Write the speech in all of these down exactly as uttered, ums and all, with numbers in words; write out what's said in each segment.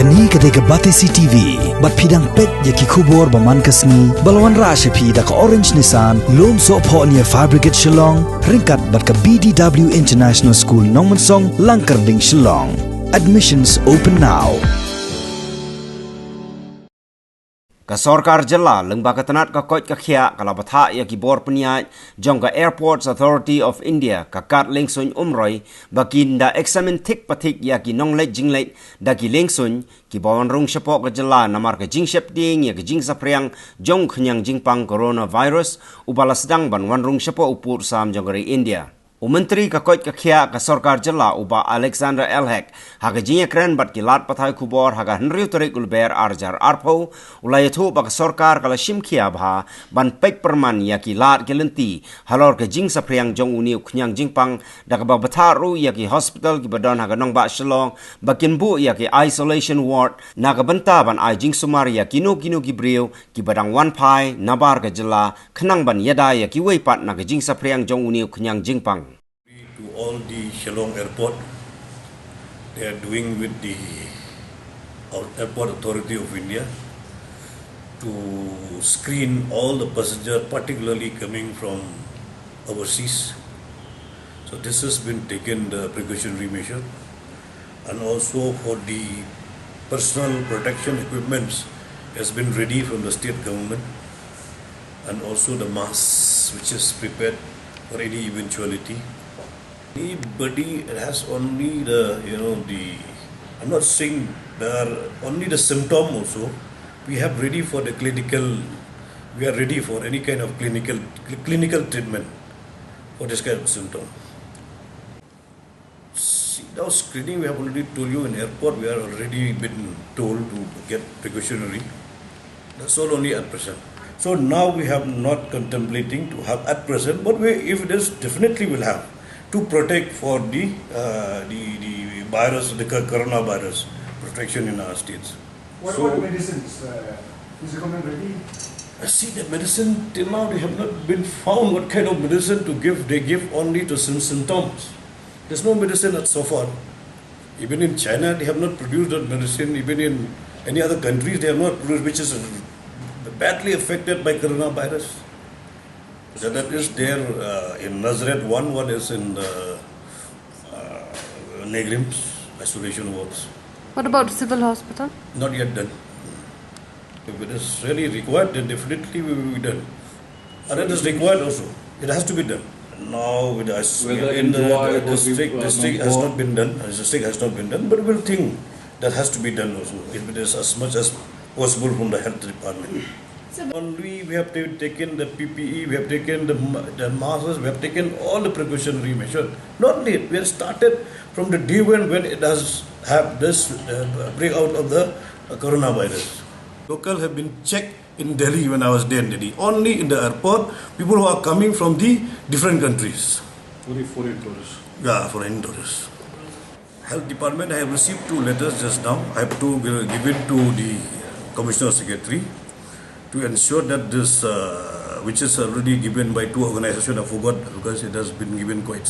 Kane ka dei ka Batesi T V, bad phi dang peit ïa ki khubor ba man ka sngi, ba la wanrah sha phi da ka Orange Nissan, Lumsohphoh near Fire Brigade Shillong, ryngkat bad ka B D W International School Nongmensong, Langkyrding, Shillong. Admissions open now. Ka sorkar jylla lyngba ka tnat ka koit ka khiah ka la bthah ïa ki bor pynïaid jong ka Airports Authority of India, ka KAAT Liengsuin Umroi, ba kin da examine thik pa thik ïa ki nongleit jingleit da ki liengsuin kiba wan rung shapoh ka jylla namar ka jingsheptieng ïa ka jingsaphriang jong u khñiang jingpang coronavirus, uba la sdang ban wan rung shapoh u pud sam jong ka ri India. U Myntri ka koit ka khiah ka sorkar jylla, u Bah Alexander L Hek, ha ka jingïakren bad ki lad pathai khubor ha ka hynriew tarik u Lber ar hajar arphew, u la ïathuh ba ka sorkar ka la shim khia bha ban peit pyrman ïa ki lad ki lynti halor ka jingsaphriang jong une u khñiang jingpang, da kaba bthah ruh ïa ki hospital kiba don ha ka nongbah Shillong ba kin buh ïa ki isolation ward, na ka bynta ban ai jingsumar ïa kino kino ki briew kiba dang wan phai nabar ka jylla, khnang ban ïada ïa kiwei pat na ka jingsaphriang jong une u khñiang jingpang. To all the Shillong airport, they are doing with the Airport Authority of India to screen all the passengers, particularly coming from overseas. So this has been taken the precautionary measure, and also for the personal protection equipments has been ready from the state government, and also the masks which is prepared for any eventuality. Anybody that has only the, you know, the, I'm not saying there are only the symptom also. We have ready for the clinical, we are ready for any kind of clinical, cl- clinical treatment for this kind of symptom. See, now screening, we have already told you, in airport, we are already been told to get precautionary. That's all only at present. So now we have not contemplating to have at present, but we, if it is, definitely will have to protect for the, uh, the, the virus, the co- coronavirus protection in our states. What So about medicines? Uh, is the government ready? Uh, see, the medicine, till now they have not been found what kind of medicine to give. They give only to sym- symptoms. There's no medicine at so far. Even in China, they have not produced that medicine. Even in any other countries, they have not produced, which is badly affected by coronavirus. So that is there, uh, in Nazareth, one, one is in the, uh, NEIGRIHMS isolation wards. What about civil hospital? Not yet done. If it is really required, then definitely we will be done. And it is required also. It has to be done. Now, with us, Whether in in the Goa it would be, district, uh, district has Goa. not been done. District has not been done, but we'll think that has to be done also. If it is as much as possible from the health department. Only we have ta- taken the P P E, we have taken the, ma- the masks, we have taken all the precautionary measures. Not late. We have started from the day when, when it has have this, uh, breakout of the, uh, coronavirus. Local have been checked in Delhi when I was there in Delhi. Only in the airport, people who are coming from the different countries. Only foreign tourists. Yeah, foreign tourists. Health department, I have received two letters just now. I have to gi- give it to the commissioner secretary to ensure that this, uh, which is already given by two organizations, I forgot because it has been given quite,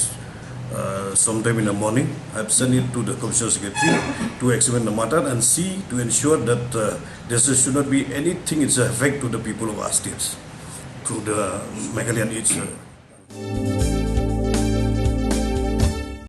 uh, sometime in the morning. I have sent it to the commissioner secretary to examine the matter and see to ensure that, uh, there should not be anything it's a effect to the people of our states through the Meghalaya AIDS.